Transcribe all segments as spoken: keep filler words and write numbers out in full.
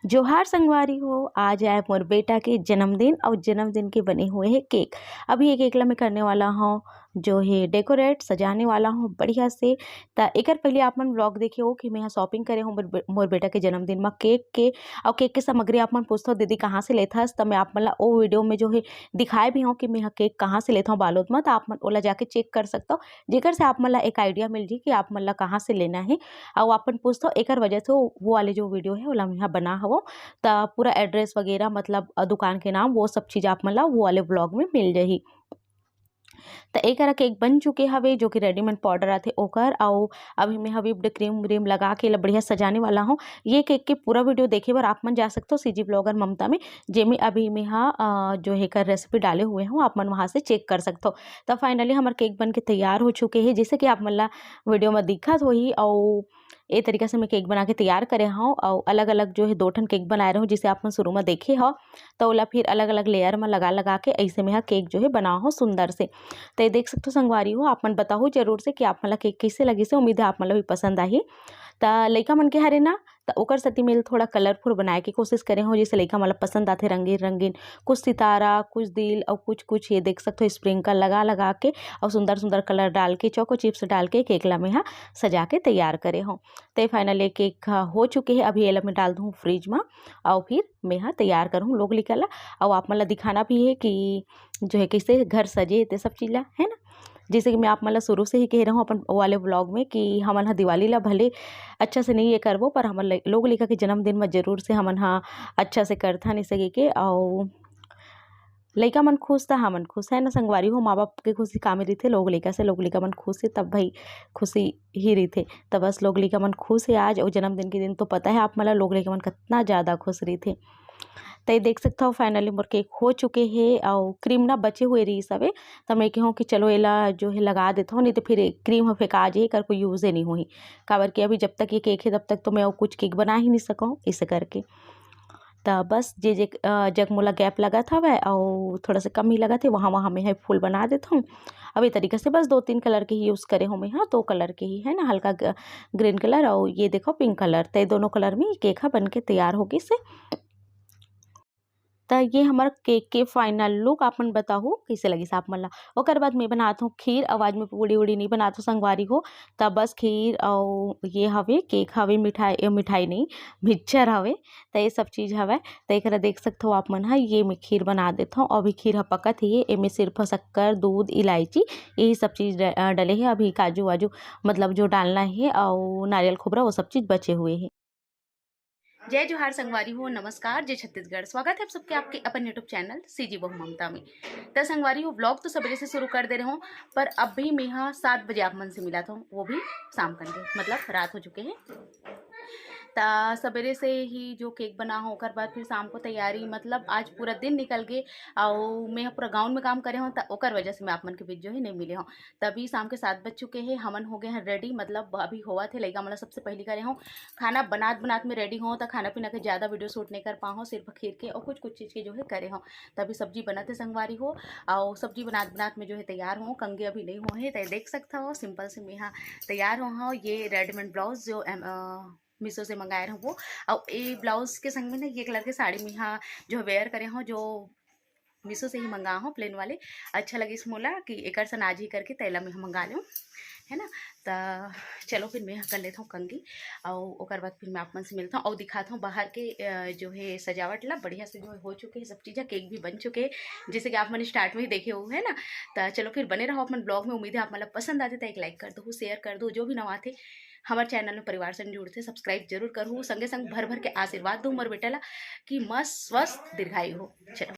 जोहार संगवारी हो, आज आए मोर बेटा के जन्मदिन और जन्मदिन के बने हुए हैं केक। अभी ये केक ला मैं करने वाला हूँ जो है डेकोरेट, सजाने वाला हूँ बढ़िया से। त एकर पहले आप मन व्लॉग देखे हो कि मैं शॉपिंग करे हूँ मोर बे-, मोर बेटा के जन्मदिन में केक के, और केक के सामग्री आप मन पूछथो दीदी कहाँ से लेथस, त मैं आप मन ला ओ वीडियो में जो है दिखाए भी हूँ कि मैं केक कहाँ से लेथव बालोद में, त आप मन ओला जाके चेक कर सकथव, जेकर से आप मन ला एक आइडिया मिल जी कि आप मन ला कहाँ से लेना है। और आप मन पूछथव एकर वजह से वो, वो वाले जो वीडियो है ओला मैं बना हवो, त पूरा एड्रेस वगैरह मतलब अ, दुकान के नाम वो सब चीज़ आप मन ला वो वाले व्लॉग में मिल जाही। त ए करा केक बन चुके हवे, जो कि रेडीमेड पाउडर आथे ओकर, अउ अभी मैं ह whipped cream व्रीम लगा के एला बढ़िया सजाने वाला हूँ। ये केक के पूरा वीडियो देखे बर आप मन जा सकथो सीजी ब्लॉगर ममता में, जेमे अभी मैं ह अ, जो है एकर रेसिपी डाले हुए हूँ, आप मन वहाँ से चेक कर सकथो। त फाइनली हमर केक बन के तैयार हो चुके हे, जैसे कि आप मन ला वीडियो में दिखत होही। अउ ए तरीका से मैं केक बना के तैयार करे हूँ, अउ अलग-अलग जो है दो ठन केक बनाए रहूँ, जिसे आप मन शुरू में देखे हो। त ओला फिर अलग-अलग लेयर म लगा-लगा के अइसे में ह केक जो है बनाओ हो सुंदर से। त ये देख सकथो संगवारी हो, आप मन बताहू जरूर से कि आप मन ला केक कइसे लगिस हे। उम्मीद है आप मन ला भी पसंद आही। त लइका मन के हरे ना, त ओकर सेती में थोड़ा कलरफुल बनाए के कोशिश करे हो, जैसे लइका मन ला पसंद आथे रंगीन-रंगीन, कुछ सितारा, कुछ दिल अउ कुछ-कुछ ये देख सकथो स्प्रिंकल लगा-लगा के अउ सुंदर-सुंदर कलर डाल के, चोको चिप्स डाल के केक ला मैं ह सजा के तैयार करे हो। त फाइनली केक ह हो चुके हे, अभी एला मैं डाल दूँ फ्रिज म। अउ फिर मैं ह तैयार करहूँ लोग लइका ला, अउ आप मन ला दिखाना भी हे कि जो है कइसे घर सजे हे ते सब चीज़ ला, है ना। जैसे कि मैं आप मन ला शुरू से ही कह रहा हूँ अपन वाले व्लॉग में कि हमन ह दिवाली ला भले अच्छा से नहीं ये करबो, पर हमन ल-, लोग लइका के जन्मदिन म जरूर से हमन ह अच्छा से करथन इसे के। अउ लइका मन खुश त हमन खुश, है ना संगवारी हो। माँ बाप के खुशी का में रहिथे, लोग लइका से, लोग लइका मन खुश हे तब भाई खुशी ही रहिथे। त बस लोग लइका मन खुश हे आज, अउ जन्मदिन के दिन तो पता है आप मन ला लोग लइका मन कितना ज़्यादा खुश रहिथे। त ये देख सकथव फाइनली मोर केक हो चुके हे, अउ क्रीम ना बचे हुए रहिस हवे, त मैं कहूँ कि चलो एला जो है लगा देथव, नहीं तो फिर क्रीम ह फेंका जाही, एकर कोई यूज़ ही नहीं होही। काबर कि अभी जब तक ये केक हे तब तक तो मैं अउ कुछ केक बना ही नहीं सकूँ इसे करके। त बस जे, जे, अ, जग मोला गैप लगत हवय अउ थोड़ा सा कम ही लगत हे, वहाँ, वहाँ मैं ह फूल बना देथव। अब ये तरीका से बस दो तीन कलर के ही यूज़ करे हूँ मैं ह, दो कलर के ही है ना, हल्का ग-, ग्रीन कलर अउ ये देखो पिंक कलर, त ये दोनों कलर में केक ह बन के तैयार हो गिस हे। त ये हमर केक के फाइनल लुक आप मन बताहू कइसे लगिस आप मन ला। ओकर बाद मैं बनात हूँ खीर, अउ आज मैं पूड़ी उड़ी नहीं बनात हूँ संगवारी हो, त बस खीर अउ ये हवे, केक हवे, मिठाई, अ, मिठाई नहीं, मिक्सचर हवे, त ये सब चीज़ हवय। त एकरा देख सकथव आप मन ह, ये मैं खीर बना देथव। अभी खीर ह पकत हे, एमे सिर्फ शक्कर, दूध, इलायची, यही सब चीज़ ड-, अ, डले हे। अभी काजू वाजू मतलब जो डालना हे अउ नारियल खोबरा वो सब चीज़ बचे हुए हे। जय जोहार संगवारी हो, नमस्कार, जय छत्तीसगढ़। स्वागत है आप सबके आपके अपन YouTube चैनल सीजी बहू ममता में। त संगवारी हो, व्लॉग तो सवेरे से शुरू कर दे रहे हो, पर अब भी मैं ह सात बजे आप मन से मिला था, वो भी शाम करके, मतलब रात हो चुके हैं। त सवेरे से ही जो केक बना हो, ओकर बाद फिर शाम को तैयारी, मतलब आज पूरा दिन निकल गए। अउ मैं ह पूरा गाउन में काम करे हूँ, त ओकर वजह से मैं आप मन के बीच जो है नहीं मिले हूँ। तभी शाम के सात बज चुके हैं, हमन हो गए हैं रेडी, मतलब अभी होवत हे, लइका मन ला सबसे पहली करे हूँ। खाना बनात बनात में रेडी हूँ, त खाना पीना के ज़्यादा वीडियो शूट नहीं कर पाऊँ, सिर्फ खीर के और कुछ कुछ चीज़ के जो है करे हूँ। तभी सब्जी बनत हे संगवारी हो, और सब्जी बनात बनात में जो है तैयार हूँ, कंघी अभी नहीं हुए हैं, त देख सकता हो सिंपल से मैं यहाँ तैयार हुआ हूँ। ये रेडीमेड ब्लाउज जो एम-, अ, मीशो से मंगाए रहूँ वो, और ये ब्लाउज के संग में ना ये कलर के साड़ी में यहाँ जो वेयर करे हूँ, जो मीशो से ही मंगा हूँ प्लेन वाले। अच्छा लगिस मोला कि एकर सन आज ही करके तैला में हम मंगा लें, है ना। त चलो फिर मैं कर लेता हूँ कंघी, और ओकर बाद फिर मैं आप मन से मिलता हूँ और दिखाता हूँ बाहर के, अ, जो है सजावट ला बढ़िया से जो है हो चुके हैं सब चीज़, केक भी बन चुके हैं, जैसे कि आप मन स्टार्ट में ही देखे हुए है ना। त चलो फिर बने रहो अपन ब्लॉग में। उम्मीद है आप मन ला पसंद आते तो एक लाइक कर दो, शेयर कर दो, जो भी नवा थे हमारे चैनल में परिवार से जुड़ते सब्सक्राइब जरूर करूँ, संगे संग भर भर के आशीर्वाद दो हमारे बेटा ला कि मस्त स्वस्थ दीर्घायु हो। चलो।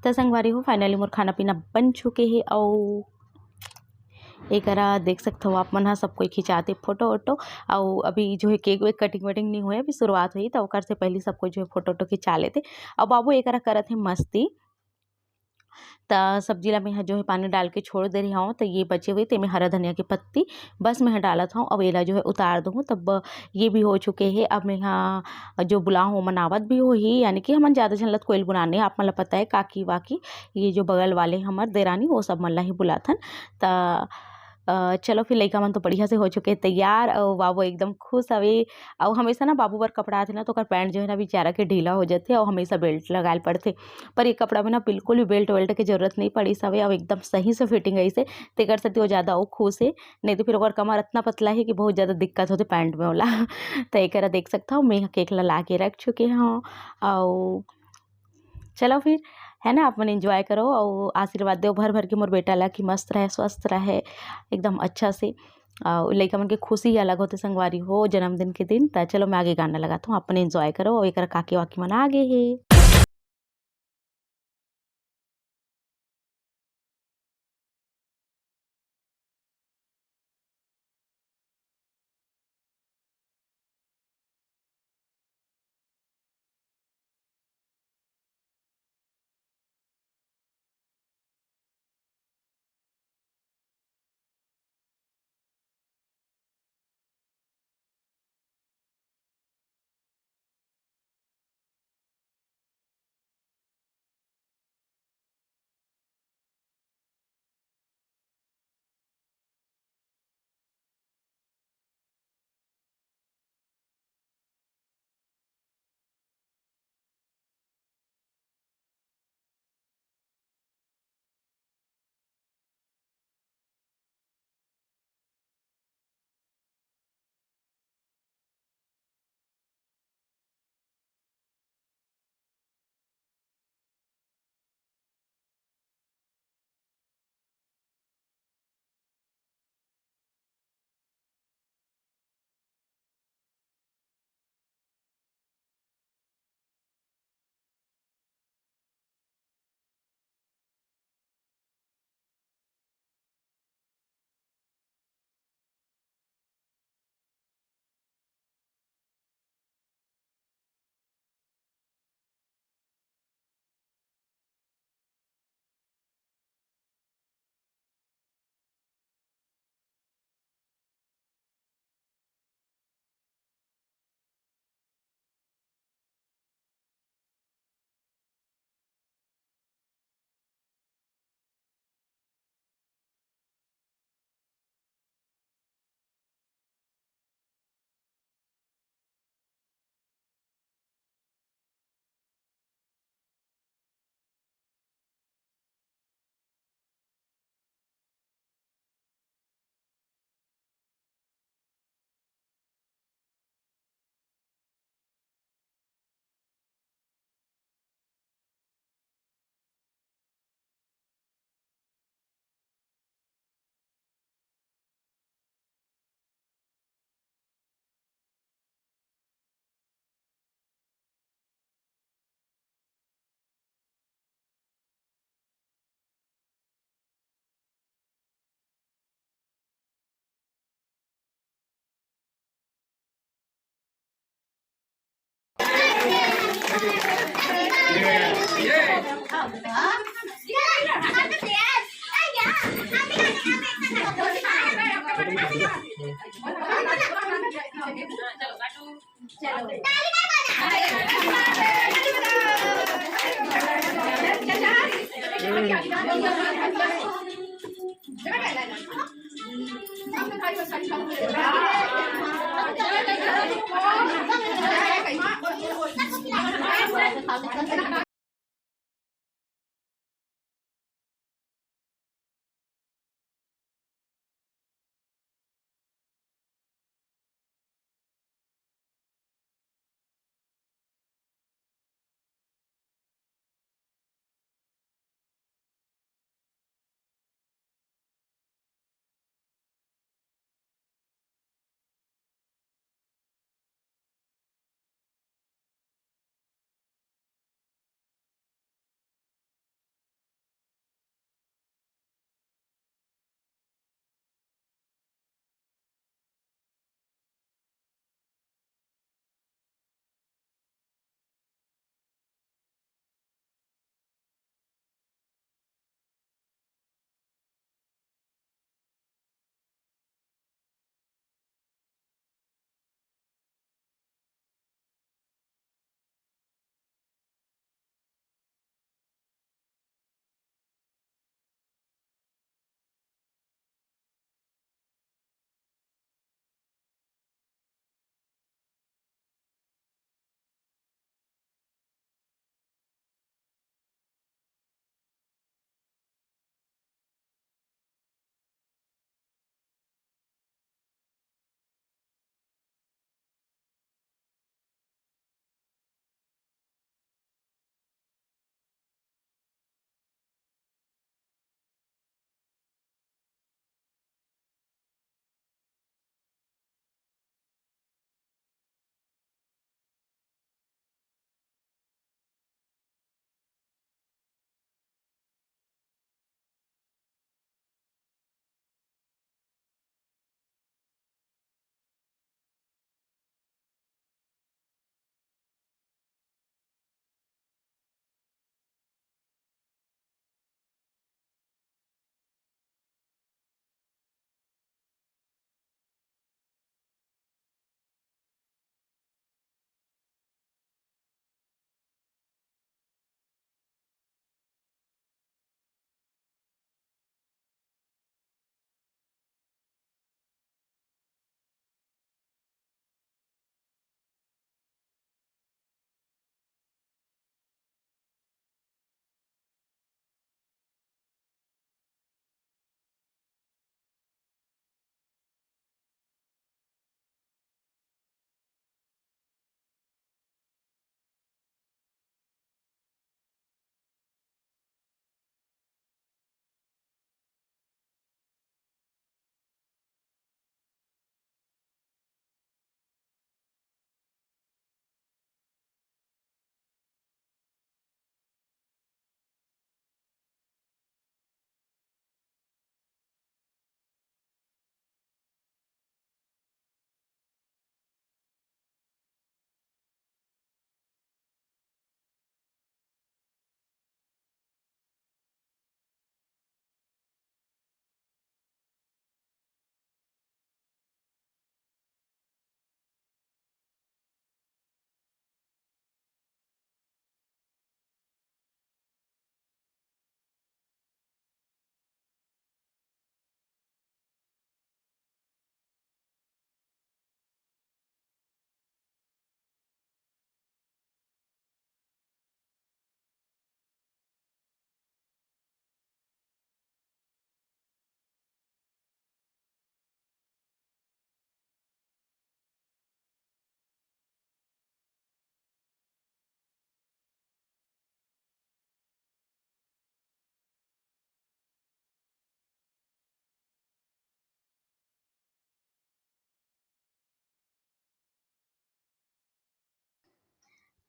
त संगवारी हो, finally मोर खाना पीना बन चुके हे। अउ एकरा देख सकथव आप मन ह, सब कोई खिंचाते फोटो वोटो। अउ अभी जो है cake वेक cutting वटिंग नहीं होए, अभी शुरुआत होही, त ओकर से पहली सब कोई जो है फोटो वोटो खिंचा लेते। अउ बाबू एकरा करत हे मस्ती। त सब्जी ला मैं ह जो है पानी डाल के छोड़ दे रही हूँ। त ये बचे हुए तेमे हरा धनिया के पत्ती बस मैं ह डालत हूँ। अब एला जो है उतार दूँ। तब ये भी हो चुके हे। अब मैं ह जो बुलाहूँ ओमन आवत भी होही, यानी कि हमन ज़्यादा झन लत कोयल बुलाने, आप मन ला पता है काकी वाकी, ये जो बगल वाले हमर देरानी, वो सब मन ला ही बुलाथन। त अ, चलो फिर लइका मन तो बढ़िया से हो चुके तैयार, अउ बाबू एकदम खुश हवे। अउ हमेशा ना बाबू बर कपड़ा आथे ना, तो ओकर पैंट जो है ना बेचारा के ढीला हो जाथे, अउ हमेशा बेल्ट लगाए ल पड़थे। पर ये कपड़ा में ना बिल्कुल भी बेल्ट वेल्ट के जरूरत नहीं पड़िस हवे, अउ एकदम सही से फिटिंग आइस हे, तेकर सेती वो ज़्यादा अउ खुश हे। नहीं तो फिर ओकर कमर इतना पतला है कि बहुत ज़्यादा दिक्कत होथे पैंट में ओला। तो एकरा देख सकथव, मैं केक ला ला के रख चुके हूँ। अउ चलो फिर, है ना, आप मन एंजॉय करो अउ आशीर्वाद दो भर भर के मोर बेटा ला कि मस्त रहे, स्वस्थ रहे, एकदम अच्छा से। अउ लइका मन के खुशी ही अलग होथे संगवारी हो, जन्मदिन के दिन। त चलो मैं आगे गाना लगात हूँ, आप मन एंजॉय करो। अउ एकर काकी वाकी मन आ गे हे।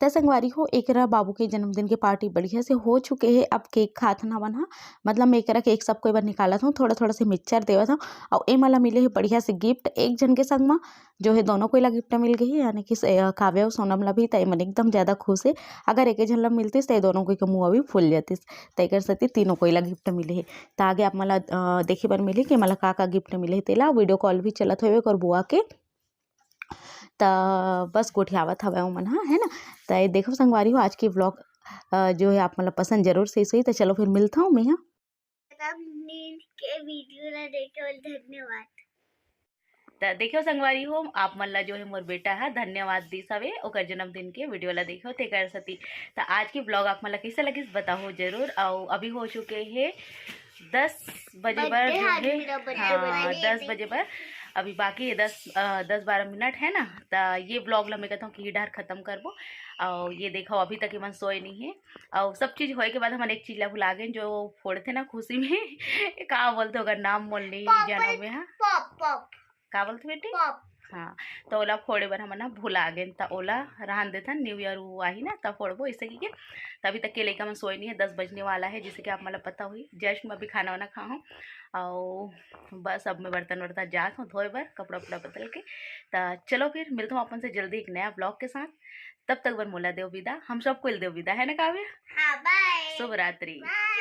त संगवारी हो, एकरा बाबू के जन्मदिन के पार्टी बढ़िया से हो चुके हे। अब केक खात हन हमन ह, मतलब मैं एकरा केक सब कोई बर निकालत हूँ, थोड़ा थोड़ा से मिक्सचर देवत हूँ। और एमा ला मिले हे बढ़िया से गिफ्ट एक झन के संग मा, जो है दोनों कोई ला गिफ्ट मिल गई है, यानी कि से-, अ, काव्या और सोनम ला भी। त एमन एकदम ज़्यादा खुश है। अगर एक झन ला मिलतीस त ये दोनों कोई के मुँह भी फूल जातीस। त एकर सेती तीनों कोई ला गिफ्ट मिले है। त आगे आप मन ला, अ, देखे बर मिलही कि एमन ला का का गिफ्ट मिले है तेला। वीडियो कॉल भी चलत हवे ओकर बुआ के। त बस गोठियावत हवय ओमन ह, है ना। त ये देखो संगवारी हो, आज की व्लॉग, अ, जो है आप मन ला पसंद जरूर से होही। त चलो फिर मिलत हूँ मैं ह। जन्मदिन के वीडियो ला देखे बर धन्यवाद। त देखियो संगवारी हो, आप मन ला जो है मोर बेटा ह धन्यवाद दिस हवे, ओकर जन्मदिन के वीडियो ला देखियो तेकर सेती। त आज की व्लॉग आप मन ला कैसे लगिस बताओ जरूर। अउ अभी हो चुके हे दस बजे बर, बर्थडे जो हा है, मेरा बर्थडे हाँ, बर्थडे। दस बजे बर अभी बाकी है, दस, अ, दस बारह मिनट है ना। त ये व्लॉग ला मैं कहता हूँ कि इधर खत्म करबो। और ये देखो अभी तक एमन सोए नहीं है। और सब चीज होए के बाद हमन एक चीज ला भुला गए, जो फोड़थे ना खुशी में का बोलथे ओकर नाम मोल नहीं पॉप, जानव मैं, हाँ। Pop, pop. का बोलथे बेटी? पॉप। हाँ, त ओला फोड़े बर हमन ह भुला गेन, त ओला रहन देथन, न्यू ईयर वो आही ना, त फोड़बो ऐसे कहिके। त अभी तक के लइका मन सोए नहीं है, दस बजने वाला है, जैसे कि आप मन ला पता होही। जस्ट मैं अभी खाना वाना खाहूँ, और बस अब मैं बर्तन वर्तन जात हूँ धोए बर, कपड़ा उपड़ा बदल के। त चलो फिर मिलता हूँ अपन से जल्दी एक नया व्लॉग के साथ। तब तक बर मोला देव विदा, हम सबको देव विदा, है ना काव्या? हाँ, बाय। शुभ रात्रि। बाय।